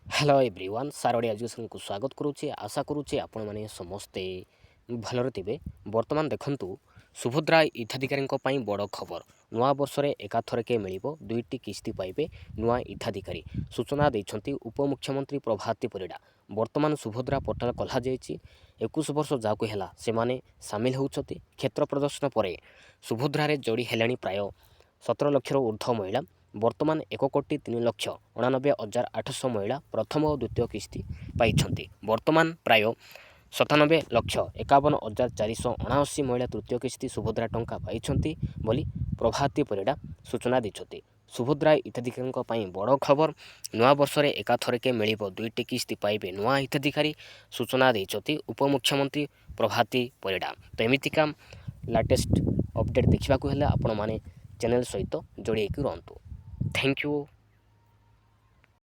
Hello everyone, sir Odia ଏଜୁକେସନ୍କୁ ସ୍ୱାଗତ କରୁଛି। ଆଶା କରୁଛି ଆପଣମାନେ ସମସ୍ତେ ଭଲରେ ଥିବେ। ବର୍ତ୍ତମାନ ଦେଖନ୍ତୁ, ସୁଭଦ୍ରା ହିତାଧିକାରୀଙ୍କ ପାଇଁ ବଡ଼ ଖବର। ନୂଆ ବର୍ଷରେ ଏକାଥରକେ ମିଳିବ, ଦୁଇଟି କିସ୍ତି ପାଇବେ ନୂଆ ହିତାଧିକାରୀ। ସୂଚନା ଦେଇଛନ୍ତି ଉପମୁଖ୍ୟମନ୍ତ୍ରୀ ପ୍ରଭାତୀ ପରିଡ଼ା। ବର୍ତ୍ତମାନ ସୁଭଦ୍ରା ପୋର୍ଟାଲ ଖୋଲାଯାଇଛି। 21 ବର୍ଷ ଯାହାକୁ ହେଲା, ସେମାନେ ସାମିଲ ହେଉଛନ୍ତି। କ୍ଷେତ୍ର ପ୍ରଦର୍ଶନ ପରେ ସୁଭଦ୍ରାରେ ଯୋଡ଼ି ହେଲେଣି ପ୍ରାୟ 17 ଲକ୍ଷରୁ ଉର୍ଦ୍ଧ୍ୱ ମହିଳା। ବର୍ତ୍ତମାନ 1 କୋଟି 3 ଲକ୍ଷ 89 ହଜାର 800 ମହିଳା ପ୍ରଥମ ଓ ଦ୍ୱିତୀୟ କିସ୍ତି ପାଇଛନ୍ତି। ବର୍ତ୍ତମାନ ପ୍ରାୟ 97 ଲକ୍ଷ 51 ହଜାର 479 ମହିଳା ତୃତୀୟ କିସ୍ତି ସୁଭଦ୍ରା ଟଙ୍କା ପାଇଛନ୍ତି ବୋଲି ପ୍ରଭାତୀ ପରିଡ଼ା ସୂଚନା ଦେଇଛନ୍ତି। ସୁଭଦ୍ରା ହିତାଧିକାରୀଙ୍କ ପାଇଁ ବଡ଼ ଖବର। ନୂଆ ବର୍ଷରେ ଏକାଥରକେ ମିଳିବ, ଦୁଇଟି କିସ୍ତି ପାଇବେ ନୂଆ ହିତାଧିକାରୀ। ସୂଚନା ଦେଇଛନ୍ତି ଉପମୁଖ୍ୟମନ୍ତ୍ରୀ ପ୍ରଭାତୀ ପରିଡ଼ା। ତ ଏମିତିକା ଲାଟେଷ୍ଟ ଅପଡ଼େଟ୍ ଦେଖିବାକୁ ହେଲେ ଆପଣମାନେ ଚ୍ୟାନେଲ୍ ସହିତ ଯୋଡ଼ି ହେଇକି ରୁହନ୍ତୁ। Thank you.